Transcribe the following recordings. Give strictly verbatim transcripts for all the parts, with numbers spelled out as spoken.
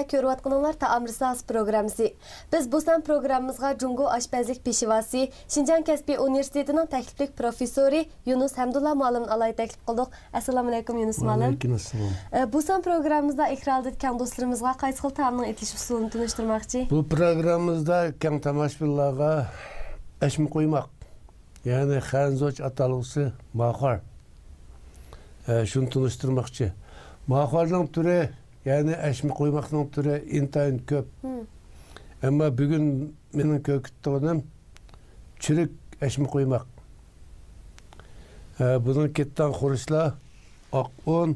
كۆرۈۋاتقىنىڭلار تائام رىسالىسى پروگراممىسى. بىز بۇ سان پروگراممىمىزغا جۇڭگو ئاشپەزلىك پېشۋاسى، شىنجاڭ كەسپىي ئۇنىۋېرسىتېتىنىڭ تەكلىپلىك پروفېسسورى يۇنۇس ھەمدۇللا مۇئەللىمنى ئالاھىدە تەكلىپ قىلدۇق. ئەسسالامۇئەلەيكۇم، يۇنۇس مۇئەللىم. ۋەئەلەيكۇم ئەسسالام. ئە، بۇ سان پروگراممىمىزدا ئېكران ئالدىدىكى كەڭ دوستلىرىمىزغا قايسى خىل تائامنىڭ ئېتىلىش ئۇسۇلىنى تونۇشتۇرماقچى؟ بۇ پروگراممىمىزدا كەڭ تاماشىبىنلارغا ئەشمە قۇيماق، يەنى خەنزۇچە ئاتالغۇسى ماخار. ئە، شۇنى تونۇشتۇرماقچى. ماخارنىڭ تۈرى، يەنى ئەشمە قۇيماقنىڭ تۈرى ئىنتايىن كۆپ. مم. ئەمما بۈگۈن مېنىڭ كۆرسىتىدىغىنىم چۈرۈك ئەشمە قۇيماق. ئە، بۇنىڭ كېتىدىغان خۇرۇچلار ئاق ئۇن،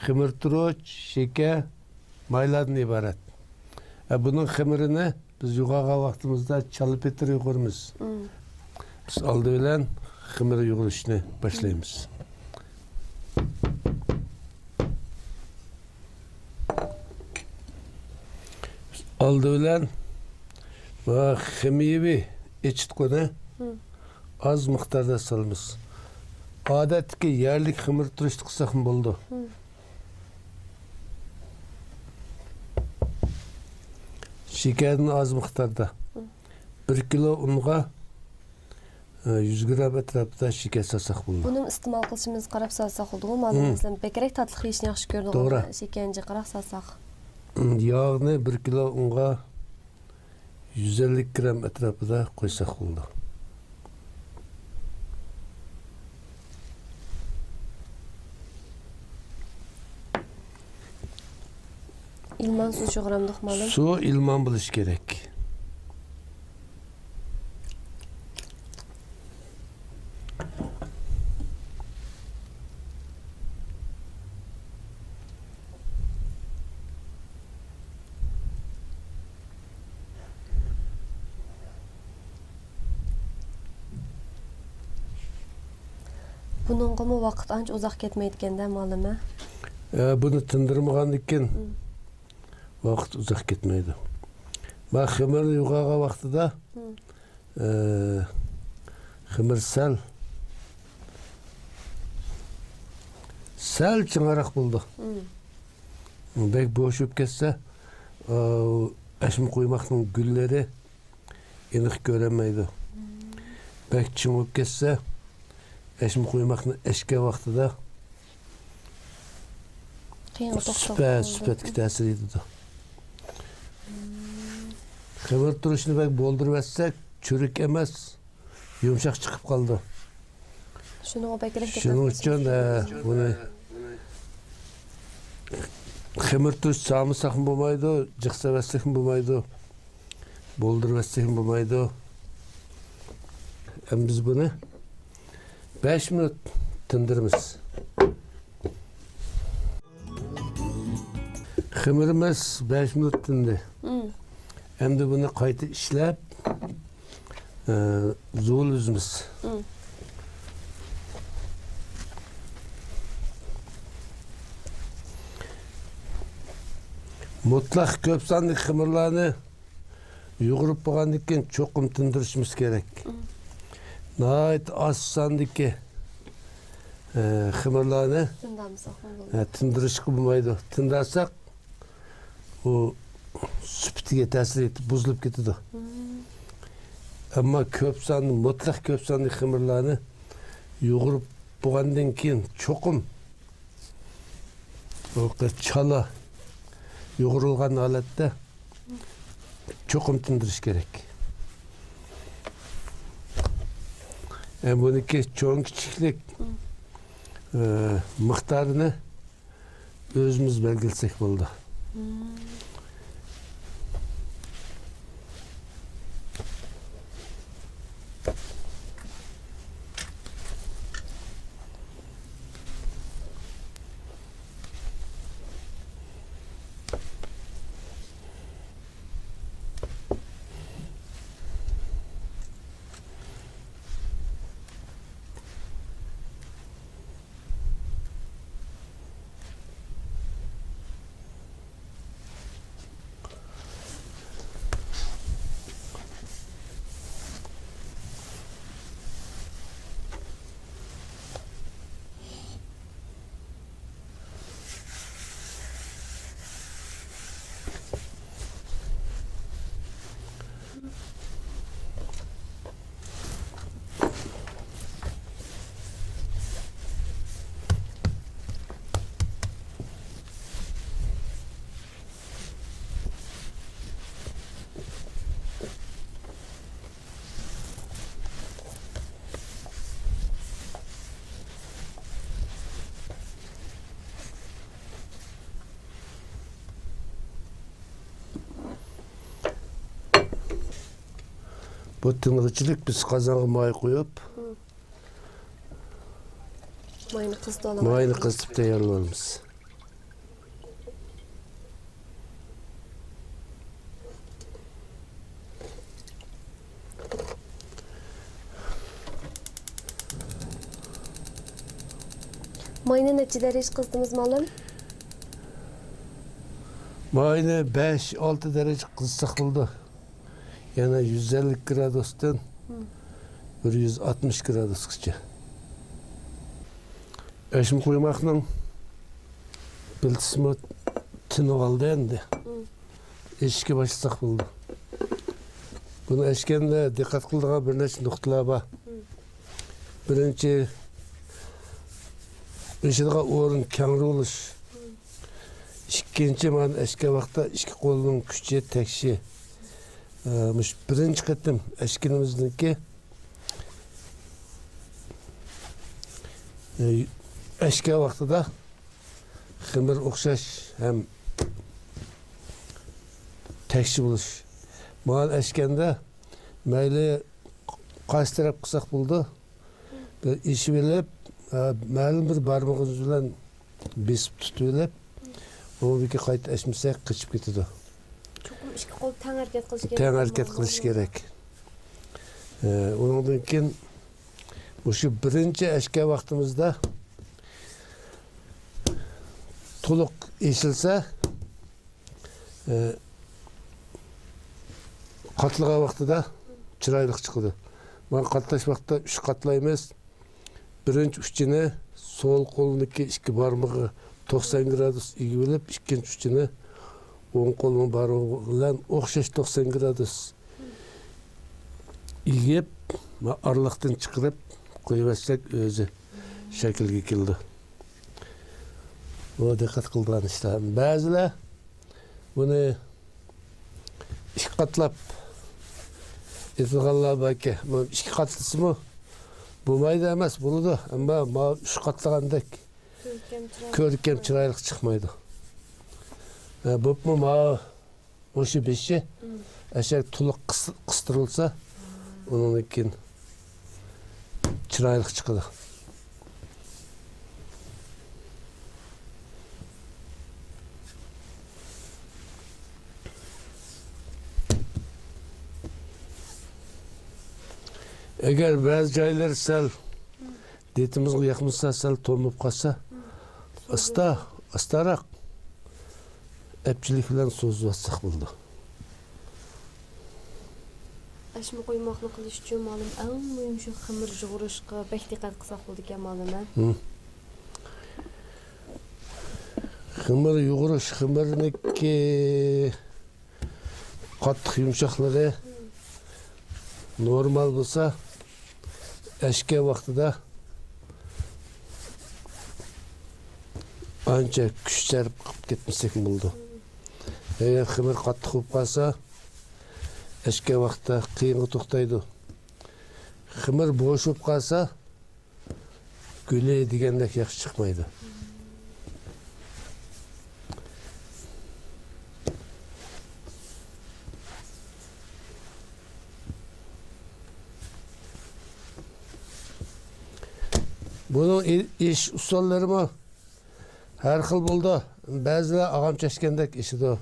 خېمىرتۇرۇچ، شېكەر، مايلاردىن ئىبارەت. ئە، بۇنىڭ خېمىرىنى بىز يوغانغان ۋاقتىمىزدا چالا پېتىر يۇغۇرىمىز. مم. بىز ئالدى بىلەن خېمىر يۇغۇرۇشنى باشلايمىز. بىز ئالدى بىلەن، ۋە خېمىيەۋى ئېچىتقۇنى مم. ئاز مىقداردا سالىمىز. ئادەتتىكى يەرلىك خېمىرتۇرۇچتا قىلساقمۇ بولىدۇ. مم. شېكەردىن ئاز مىقداردا. مم. بىر كىلو ئۇنغا، ئە، يۈز گرام ئەتراپىدا شېكەر سالساق بولىدۇ. بۇنىمۇ ئىستېمال قىلىشىمىزغا قاراپ سالساق بولىدىغۇ، مۇئەللىم. مم. مەسىلەن، بەكرەك تاتلىق يېيىشنى ياخشى كۆرىدىغان توغرا. شېكەرنى جىقراق سالساق. مم، ياغنى بىر كىلو ئۇنغا يۈز ئەللىك گرام ئەتراپىدا قويساق بولىدۇ. ئىلمان سۇ يۇغۇرامدۇق، مۇئەللىم؟ سۇ ئىلمان بولۇشى كېرەك. بۇنىڭغىمۇ ۋاقىت ئانچە ئۇزاق كەتمەيدىكەن-دە، مۇئەللىم، ھە؟ ئە، بۇنى تىندۇرمىغاندىكىن مم. ۋاقىت ئۇزاق كەتمەيدۇ. مانا خېمىرنى يوغانغان ۋاقتىدا، مم. ئە، خېمىر سەل، سەل چىڭراق بولىدۇ. مم. بەك بوشىۋىپ كەتسە، ئە، ئەشمە قۇيماقنىڭ گۈللىرى ئېنىق كۆرۈنمەيدۇ. مم. بەك چىڭىپ كەتسە، ئەشمە قۇيماقنى ئەشكەن ۋاقتىدا قىيىنغا توختاپ سۈپە-، قالىدۇ. سۈپەتكە تەسىر يېتىدۇ. مم. خېمىر تۇرۇشىنى بەك بولدۇرۇۋەتسەك، چۈرۈك ئەمەس، يۇمشاق چىقىپ قالىدۇ. شۇنىڭغا بەكرەك دىققەت شۇنىڭ قىلىش ئۈچۈن، كېرەك. ئە، بۇنى خېمىر تۇز چالمىساقمۇ بولمايدۇ، جىق سېلىۋەتسەكمۇ بولمايدۇ، بولدۇرۇۋەتسەكمۇ بولمايدۇ. ئەمدى بىز بۇنى بەش مىنۇت تىندۇرىمىز. خېمىرىمىز بەش مىنۇت تىندى. مم. ئەمدى بۇنى قايتا ئىشلەپ، ئە، زۇۋۇل ئۈزىمىز. مم. مۇتلەق كۆپ ساندىكى خېمىرلارنى يۇغۇرۇپ بولغاندىن كېيىن چوقۇم تىندۇرۇشىمىز كېرەك. مم. ناھايىتى ئاز ساندىكى، ئە، خېمىرلارنى، تىندۇرمىساقمۇ بولىدۇ. ئە، تىندۇرۇشقا بولمايدۇ. تىندۇرساق، ئۇ سۈپىتىگە تەسىر يېتىپ، بۇزۇلۇپ كېتىدۇ. مم. ئەمما كۆپ سان، مۇتلەق كۆپ ساندىكى خېمىرلارنى يۇغۇرۇپ بولغاندىن كېيىن چوقۇم، بۇ چالا يۇغۇرۇلغان ھالەتتە چوقۇم تىندۇرۇش كېرەك. ئە، بۇنىڭكى چوڭ كىچىكلىك، ئە، مىقدارىنى ئۆزىمىز بەلگىلىسەك بولىدۇ. مم. بۇ تىنغۇچىلىك بىز قازانغا ماي قويۇپ، ماينى قىزىتىۋالىمىز. ماينى قىزىتىپ تەييارلايمىز. ماينى نەچچە دەرىجە قىزىتىمىز، مۇئەللىم؟ ماينى بەش، ئالتە دەرىجە قىزىتساق بولىدۇ. يەنە يۈز ئەللىك گرادۇستىن بىر يۈز ئاتمىش گرادۇسقىچە. ئەشمە قۇيماقنىڭ پىلتىسىمۇ تىنىۋالدى ئەمدى. ئېشىشكە باشلىساق بولىدۇ. بۇنى ئەشكەندە دىققەت قىلىدىغان بىر نەچچە نۇقتىلار بار. بىرىنچى، ئېشىدىغان ئورۇن كەڭرى بولۇش. ئىككىنچى، مانا ئەشكەن ۋاقىتتا ئىككى قولنىڭ كۈچى، تەكشى. ئە، مۇشۇ بىرىنچى قېتىم ئەشكىنىمىزنىڭكى، ئە، ئەشكەن ۋاقتىدا خېمىر ئوخشاش ھەم تەكشى بولۇش. مانا ئەشكەندە مەيلى قايسى تەرەپ قىلساق بولىدۇ. بىر ئېشىۋېلىپ، ئە، مەلۇم بىر بارمىقىمىز بىلەن بېسىپ تۇتۇۋېلىپ، ئۇنىڭدىن كېيىن قايتا ئەشمىسەك قېچىپ كېتىدۇ. چوقۇم ئىككى قول تەڭ ھەرىكەت قىلىش كېرەك. تەڭ ھەرىكەت قىلىش كېرەك. ئە، ئۇنىڭدىن كېيىن مۇشۇ بىرىنچى ئەشكەن ۋاقتىمىزدا تولۇق ئېشىلسا، ئە، قاتلىغان ۋاقتىدا چىرايلىق چىقىدۇ. مانا قاتلاش ۋاقتىدا ئۈچ قاتلايمىز. بىرىنچى ئۇچىنى سول قولنىڭكى ئىككى بارمىقى توقسان گرادۇس ئېگىۋېلىپ، ئىككىنچى ئۇچىنى ئوڭ قولنىڭ بارمىقى بىلەن ئوخشاش توقسان گرادۇس ئېگىپ، مانا ئارىلىقتىن چىقىرىپ قويۇۋەتسەك، ئۆزى شەكىلگە كېلىدۇ. بۇ دىققەت قىلىدىغان ئىشلار. بەزىلەر بۇنى ئىككى قاتلاپ ئېتىدىغانلار باركەن. بۇ ئىككى قاتلىسىمۇ بولمايدۇ ئەمەس، بولىدۇ. ئەمما ماۋۇ ئۈچ قاتلىغاندەك كۆركەم، چىرايلىق، كۆركەم، چىرايلىق چىقمايدۇ. ھە، بولۇپمۇ ماۋۇ مۇشۇ بېشى ئەشەك تولۇق قىس-، قىستۇرۇلسا، ئۇنىڭدىن كېيىن چىرايلىق چىقىدۇ. ئەگەر بەزى جايلىرى سەل دېتىمىزغا ياقمىسا، سەل تومۇپ قالسا، ئاستا، ئاستاراق ئەپچىللىك بىلەن سوزۇۋاتساق بولىدۇ. ئەشمە قۇيماقنى قىلىش ئۈچۈن، مۇئەللىم، ئەڭ مۇھىم شۇ خېمىر يۇغۇرۇشقا بەك دىققەت قىلساق بولىدىكەن، مۇئەللىم، ھە؟ ھىم. خېمىر يۇغۇرۇش، خېمىرنىڭكى قاتتىق يۇمشاقلىقى نورمال بولسا، ئەشكەن ۋاقتىدا ئانچە كۈچ سەرپ قىلىپ كەتمىسەك بولىدۇ. ئەگەر خېمىر قاتتىق بولۇپ قالسا، ئەشكەن ۋاقتىدا قىيىنغا توختايدۇ. خېمىر بوش بولۇپ قالسا، گۈلى دېگەندەك ياخشى چىقمايدۇ. بۇنىڭ ئېشىش ئۇسۇللىرىمۇ ھەر خىل بولىدۇ. بەزىلەر ئاغام چەشكەندەك ئېشىدۇ.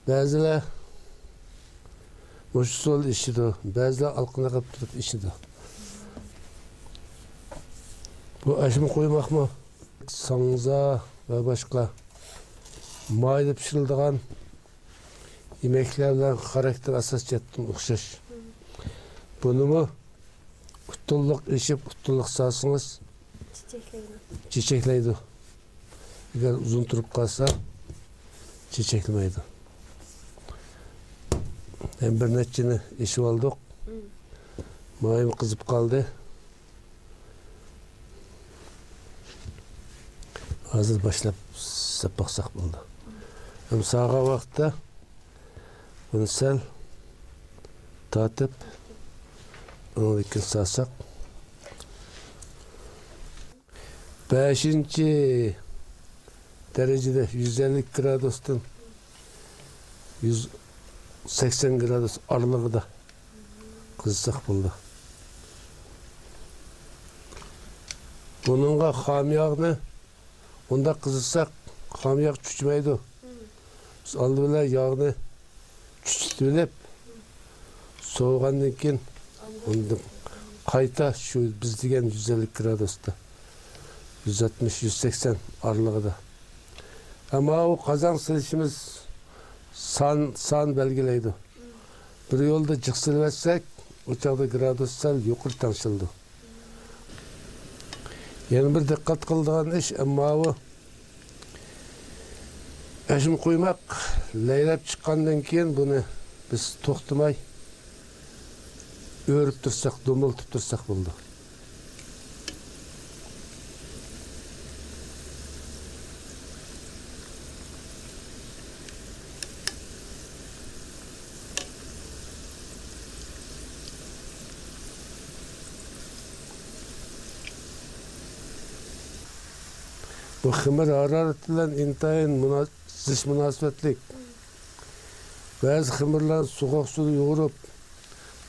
بەزىلەر مۇشۇ ئۇسۇلدا ئېشىدۇ. بەزىلەر ئالقىنى قىلىپ تۇرۇپ ئېشىدۇ. بۇ ئەشمە قۇيماقمۇ ساڭزا ۋە باشقا مايدا پىشۇرۇلىدىغان يېمەكلىكلەر بىلەن خاراكتېر ئاساس جەھەتتىن ئوخشاش. بۇنىمۇ ئۇتۇللۇق ئېشىپ، ئۇتۇللۇق سالسىڭىز، چېچەكلەيدۇ. چېچەكلەيدۇ. ئەگەر ئۇزۇن تۇرۇپ قالسا، چېچەكلىمەيدۇ. ھەم بىر نەچچىنى ئېشىپ ئالدۇق. مايىم قىزىپ قالدى. ھازىر باشلاپ سېپ باقساق بولىدۇ. ھەم سالغان ۋاقىتتا بۇنى سەل تارتىپ، ئۇنىڭدىن كېيىن سالساق. بەشىنچى دەرىجىدە يۈز ئەللىك گرادۇستىن يۈز سەكسەن گرادۇس ئارىلىقىدا قىزىتساق بولىدۇ. بۇنىڭغا خام ياغنى ئۇنداق قىزىتساق، خام ياغ چۈچمەيدۇ. بىز ئالدى بىلەن ياغنى چۈچۈتۈۋېلىپ، سوۋۇغاندىن كېيىن ئۇنى قايتا شۇ بىز دېگەن يۈز ئەللىك گرادۇستا، يۈز ئاتمىش، يۈز سەكسەن ئارىلىقىدا. ئەمما ئۇ قازان سېلىشىمىز سان، سان بەلگىلەيدۇ. بىر يولدا جىق سېلىۋەتسەك، ئۇ چاغدا گرادۇس سەل يۇقىرى تەڭشىلىدۇ. يەنە بىر دىققەت قىلىدىغان ئىش، ئەمما ئۇ ئەشمە قۇيماق لەيلەپ چىققاندىن كېيىن بۇنى بىز توختىماي ئۆرۈپ تۇرساق، دومىلىتىپ تۇرساق بولىدۇ. بۇ خېمىر ھارارىتى بىلەن ئىنتايىن مۇنا-، زىچ مۇناسىۋەتلىك. بەزى خېمىرلارنى سوغۇق سۇدا يۇغۇرۇپ،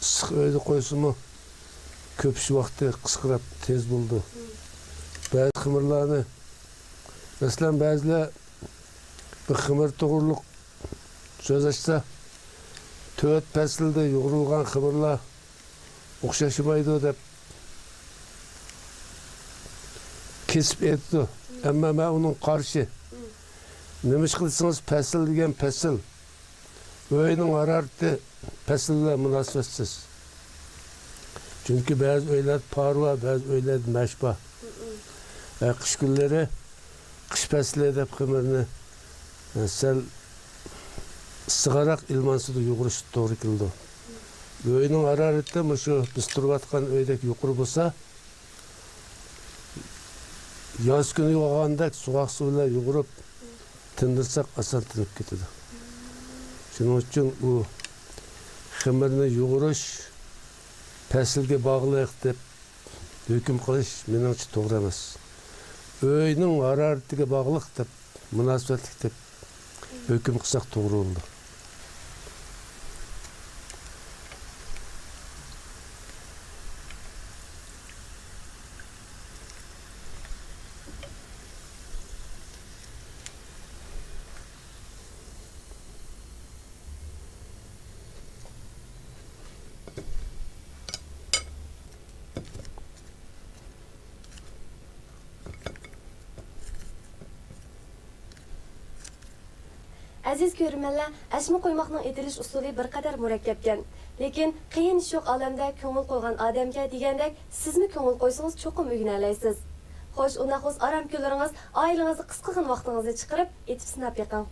ئىسسىق ئۆيدە قويسىمۇ، كۆپۈش ۋاقتى قىسقىراپ، تېز بولىدۇ. بەزى خېمىرلارنى، مەسىلەن، بەزىلەر بىر خېمىر توغرۇلۇق سۆز ئاچسا، تۆت پەسىلدە يۇغۇرۇلغان خېمىرلار ئوخشاشمايدۇ دەپ كېسىپ ئېيتىدۇ. ئەمما مەن ئۇنىڭغا قارشى. نېمىشقا دېسىڭىز، پەسىل دېگەن پەسىل، ئۆينىڭ ھارارىتى پەسىل بىلەن مۇناسىۋەتسىز. چۈنكى بەزى ئۆيلەردە پار بار، بەزى ئۆيلەردە مەش بار. ھە، قىش كۈنلىرى، قىش پەسلى دەپ خېمىرنى، ھە، سەل ئىسسىقراق ئىلمان سۇدا يۇغۇرۇش توغرا كېلىدۇ. ئۆينىڭ ھارارىتى مۇشۇ بىز تۇرۇۋاتقان ئۆيدەك يۇقىرى بولسا، ياز كۈنى يۇغاندا سوغۇق سۇ بىلەن يۇغۇرۇپ تىندۇرساق، ئاسان تىنىپ كېتىدۇ. شۇنىڭ ئۈچۈن ئۇ خېمىرنى يۇغۇرۇش پەسىلگە باغلىق دەپ ھۆكۈم قىلىش مېنىڭچە توغرا ئەمەس. ئۆينىڭ ھارارىتىگە باغلىق دەپ، مۇناسىۋەتلىك دەپ ھۆكۈم قىلساق توغرا بولىدۇ. ئەزىز كۆرۈرمەنلەر، ئەشمە قۇيماقنىڭ ئېتىلىش ئۇسۇلى بىر قەدەر مۇرەككەپكەن. لېكىن قىيىن ئىش يوق ئالەمدە، كۆڭۈل قويغان ئادەمگە دېگەندەك، سىزمۇ كۆڭۈل قويسىڭىز، چوقۇم ئۆگىنەلەيسىز. خوش، ئۇنداق بولسا ئارام كۈنلىرىڭىز، ئائىلىڭىزدە قىسقىغىنە ۋاقتىڭىزنى چىقىرىپ، ئېتىپ سىناپ بېقىڭ.